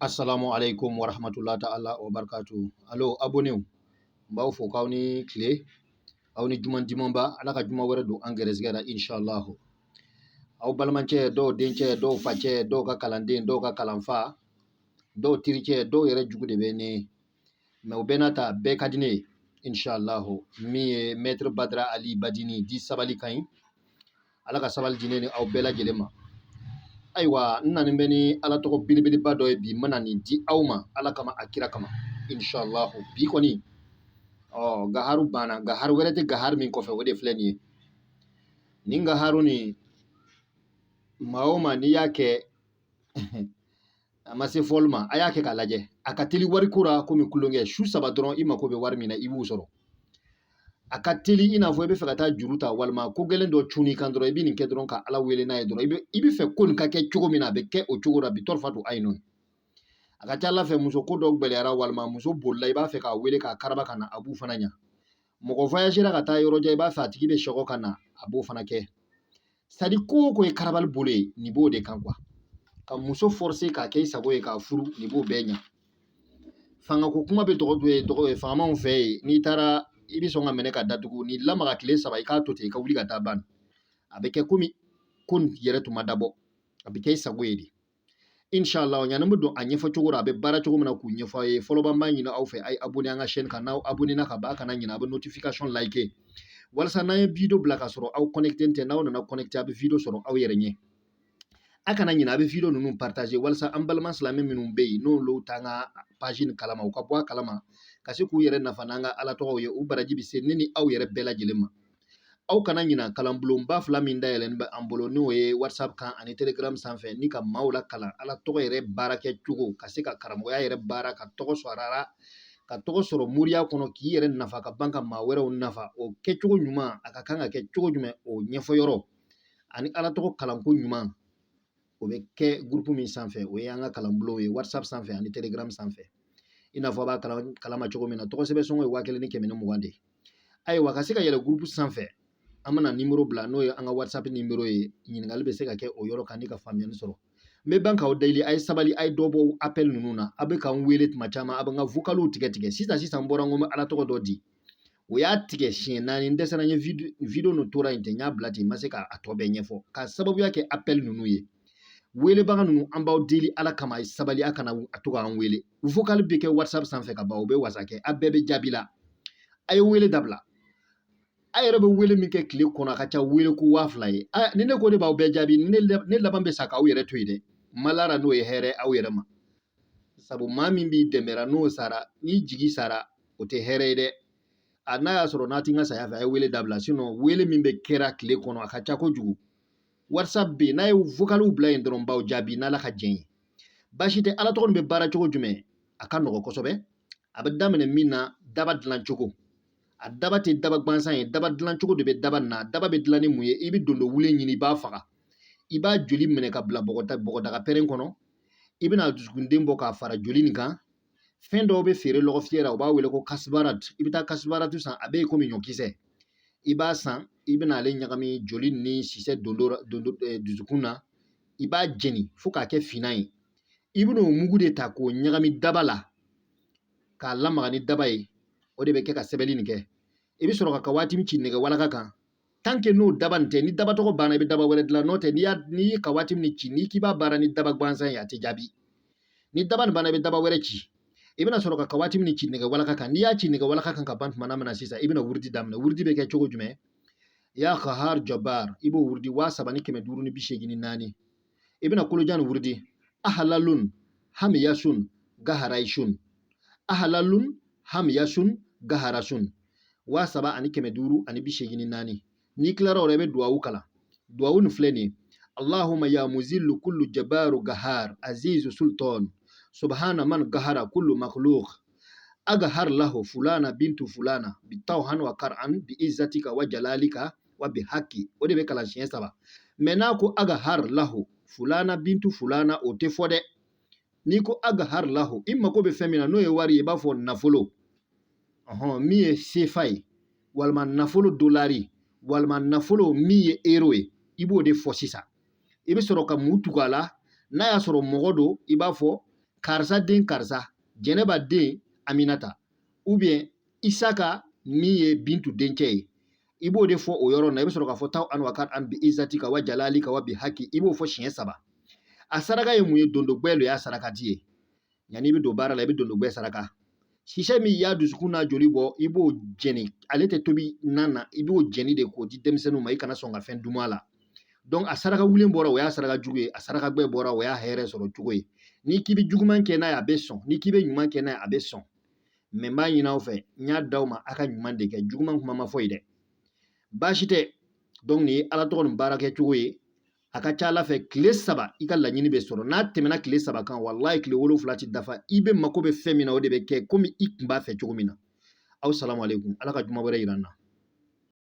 Assalamu alaikum wa rahmatullahi ta'ala wa barakatuh. Allo abonnés, n b'aw fo k'aw ni tile, aw ni juma dimanba, Ala ka juma wɛrɛ don an gɛrɛsɛgɛ la inshallah. Aw balimacɛ, dɔw dencɛ, dɔw facɛ, dɔw ka kalanden, dɔw ka kalanfa, dɔw tericɛ, dɔw yɛrɛ jugu de bɛ ne mais o bɛɛ n'a ta bɛɛ ka di ne ye inshallah. Min ye maître Badara Ali Badini di sabali ka ɲi, Ala ka sabali di ne ni aw bɛɛ lajɛlen ma. Ayiwa, n nani bɛ ni Ala tɔgɔ belebeleba dɔ ye bi, n bɛna nin di aw ma Ala kama, a kira kama inshallah. Bi kɔni ɔ gaharu banna, gaharu wɛrɛ tɛ gaharu min kɔfɛ, o de filɛ nin ye. Nin gaharu nin, maa o maa n'i y'a kɛ, a ma se fɔli ma, a y'a kɛ k'a lajɛ, a ka teli wariko la komi kulonkɛ. Su 3 dɔrɔn, i mako bɛ wari min na, i b'o sɔrɔ. A ka teli i n'a fɔ i bɛ fɛ ka taa juru ta walima ko gɛlɛn dɔ cun i kan dɔrɔn, i bɛ nin kɛ dɔrɔn ka Ala wele n'a ye dɔrɔn, i bɛ fɛ ko nin ka kɛ cogo min na, a bɛ kɛ o cogo la. Bi tɔrɔfa ayi nɔ, a ka ca Ala fɛ, muso ko dɔ gɛlɛyara walima muso bolila, i b'a fɛ k'a wele k'a karaba ka na, a b'u fana ɲa. Mɔgɔ voyagera ka taa yɔrɔ jan, i b'a fɛ a tigi bɛ sɔgɔ ka na, a b'o fana kɛ. C'est à dire ko o ko ye karabali bolo ye, nin b'o de kan quoi. Ka muso forcer k'a kɛ i sago ye, k'a furu, nin b'o bɛɛ ɲa. Fangako kuma bɛ dɔgɔ faamaw fɛ yen, n'i taara i bɛ sɔn ka minɛ ka datugu, n'i lamaga tile 3, i k'a to ten, i ka wuli ka taa ban, a bɛ kɛ komi ko nin yɛrɛ tun ma dabɔ, a bɛ kɛ i sago ye de inshallah. Ɲani bɛ don a ɲɛfɔ cogo la, a bɛ baara cogo min na k'u ɲɛfɔ aw ye. Fɔlɔ b'an b'a ɲini aw fɛ, a ye abonné an ka chaîne kan. N'aw abonné na ka ban, a kana ɲinɛ, a bɛ notification like walasa n'an ye vidéo bila ka sɔrɔ aw connecté tɛ, n'aw nana connecté, a bɛ vidéo sɔrɔ aw yɛrɛ ɲɛ. A kana ɲinɛ, a bɛ vidéo ninnu partager walasa an balima silamɛ minnu bɛ yen, n'olu t'an ka page nin kalama, u ka bɔ a kalama ka se k'u yɛrɛ nafa n'an ka Ala tɔgɔw ye. U baraji bɛ se ne ni aw yɛrɛ bɛɛ lajɛlen ma. Aw kana ɲina, kalanbulonba 2 min dayɛlɛn bɛ an bolo, n'o ye WhatsApp kan ani Telegram sanfɛ, ni ka maaw la kalan Ala tɔgɔ yɛrɛ baara kɛ cogo, ka se ka karamɔgɔya yɛrɛ baara, ka tɔgɔ sɔrɔ a la, ka tɔgɔ sɔrɔ moriya kɔnɔ, k'i yɛrɛ nafa ka ban ka maa wɛrɛw nafa, o kɛcogo ɲuman, a ka kan ka kɛ cogo jumɛn, o ɲɛfɔ yɔrɔ ani Ala tɔgɔ kalanko ɲuman, o bɛ kɛ groupe min sanfɛ, o ye an ka kalanbulon ye WhatsApp sanfɛ ani Telegram sanfɛ. I n'a fɔ a b'a kalama cogo min na, tɔgɔ sɛbɛn sɔngɔ ye 1120 de ye. Ayiwa, ka se ka yɛlɛ groupe sanfɛ, an bɛna nimoro bila, n'o ye an ka WhatsApp nimoro ye. Ɲininkali bɛ se ka kɛ o yɔrɔ kan ni ka faamuyali sɔrɔ. N bɛ ban k'aw deli, a ye sabali, a ye dɔ bɔ appel ninnu na. A bɛ k'an wele tuma caman, a bɛ n ka vocaliw tigɛ tigɛ. Sisan sisan n bɔra, n ko n bɛ Ala tɔgɔ dɔ di, o y'a tigɛ siɲɛ 4, n dɛsɛra, n ye vidéo ninnu tora yen ten, n y'a bila ten, n ma se k'a tɔ bɛɛ ɲɛfɔ k'a sababuya kɛ appel ninnu ye. Welebaga ninnu, an b'aw deli Ala kama, a ye sabali, a kana a to k'an wele. Vocal bɛ kɛ WhatsApp sanfɛ ka ban, o bɛ wasa kɛ, a bɛɛ bɛ jaabi la. A ye wele dabila. A yɛrɛ bɛ wele min kɛ tile kɔnɔ, a ka ca wele ko 2000 ye. Ni ne ko ne b'aw bɛɛ jaabi, ne laban bɛ sa k'aw yɛrɛ to yen dɛ. Malara n'o ye hɛrɛ aw yɛrɛ ma, sabu maa min b'i dɛmɛra, n'o sara, n'i jigi sara, o tɛ hɛrɛ ye dɛ. A n'a y'a sɔrɔ n'a ti n ka saya fɛ, a ye wele dabila. Sinon wele min bɛ kɛra tile kɔnɔ, a ka ca kojugu. WhatsApp bɛ yen, n'a ye vocaliw bila yen dɔrɔn, b'aw jaabi n'Ala ka jɛn ye. Baasi tɛ. Ala tɔgɔ nin bɛ baara cogo jumɛn? A ka nɔgɔ kosɛbɛ. A bɛ daminɛ min na, daba dilan cogo. A daba tɛ daba gansan ye, daba dilan cogo de bɛ daba na. Daba bɛ dilan ni mun ye? I bɛ dondo wule ɲini, i b'a faga, i b'a joli minɛ ka bila bɔgɔdaga pɛrɛn kɔnɔ, i bɛna dusukunden bɔ k'a fara joli nin kan. Fɛn dɔw bɛ feere lɔgɔfiyɛ la, u b'a wele ko kasibarat. I bɛ taa kasibaratu san, a bɛ komi ɲɔkisɛ, i b'a san, i bɛna ale ɲagami joli ni sisɛ dondo dusukun na, i b'a jeni fo k'a kɛ finnan ye. I bɛna o mugu de ta k'o ɲagami daba la k'a lamaga ni daba ye, o de bɛ kɛ ka sɛbɛnni nin kɛ. I bɛ sɔrɔ ka waati min ci nɛgɛ walaka kan, tant que n'o daba nin tɛ, ni daba tɔgɔ banna, i bɛ daba wɛrɛ dilan. N'o tɛ, n'i ye ka waati min ci, n'i k'i b'a baara ni daba gansan ye, a tɛ jaabi. Ni daba nin banna, i bɛ daba wɛrɛ ci. I bɛna sɔrɔ ka waati min ci nɛgɛ walaka kan. N'i y'a ci nɛgɛ walaka kan ka ban tuma min na, sisan i bɛna wurudi daminɛ. Wurudi bɛ kɛ cogo jumɛn? Ya Kahar Jabar, i b'o wurudi 3584. I bɛna kolojan nin wurudi: ahalalun hamiyasun gaharaishun, ahalalun hamiyasun gaharasun, 3584. N'i tilara o la, i bɛ duwawu kalan. Duwawu nin filɛ nin ye: Allahumma ya muzillu kullu jabaru gahar azizu sultan subhana man gahara kullu makhluq agahar lahu fulana bintu fulana bitawhan wa kar'an bi izzatika wa jalalika wa bi haki. O de bɛ kalan siɲɛ 3. Mais n'a ko agahar lahu fulana bintu fulana, o tɛ fɔ dɛ. N'i ko agahar lahu, i mako bɛ fɛn min na, n'o ye wari ye, i b'a fɔ nafolo, ɔhɔn, min ye sefa ye, walima nafolo dolari, walima nafolo min ye euro ye, i b'o de fɔ sisan. I bɛ sɔrɔ ka mun tugu a la? N'a y'a sɔrɔ mɔgɔ don, i b'a fɔ Karisa den karisa, Jɛnɛba den Aminata, ou bien Isaka min ye Bintu dencɛ ye, i b'o de fɔ o yɔrɔ na. I bɛ sɔrɔ k'a fɔ taw'an wa kar'an bi izatika wa jalalika wa bi haki. I b'o fɔ siɲɛ saba. A saraka ye mun ye? Dondogbɛ lo y'a sarakati ye. Yanni i bɛ don baara la, i bɛ dondogbɛ saraka. Sisɛ min y'a dusukun n'a joli bɔ, i b'o jɛni. Ale tɛ tobi nan na, i b'o jɛni de k'o di denmisɛnninw ma. I kana sɔn ka fɛn dun a la. Donc a saraka wulen bɔra, o y'a saraka jugu ye. A saraka gbɛ bɔra, o y'a hɛrɛ sɔrɔ cogo ye. N'i k'i bɛ juguman kɛ n'a ye, a bɛ sɔn. N'i k'i bɛ ɲuman kɛ n'a ye, a bɛ sɔn. Mais n b'a ɲini aw fɛ, n y'a d'aw ma, a ka ɲuman de kɛ. Juguman kuma ma fɔ yen dɛ, baasi tɛ. Donc nin ye Ala tɔgɔ nin baara kɛcogo ye. A ka ca Ala fɛ, tile 3 i ka laɲini bɛ sɔrɔ. N'a tɛmɛna tile 3 kan, walayi, tile 7 ti dafa, i bɛ mako bɛ fɛn min na, o de bɛ kɛ komi i kun b'a fɛ cogo min na. Aw salamu aleykum. Ala ka juma wɛrɛ yira n na.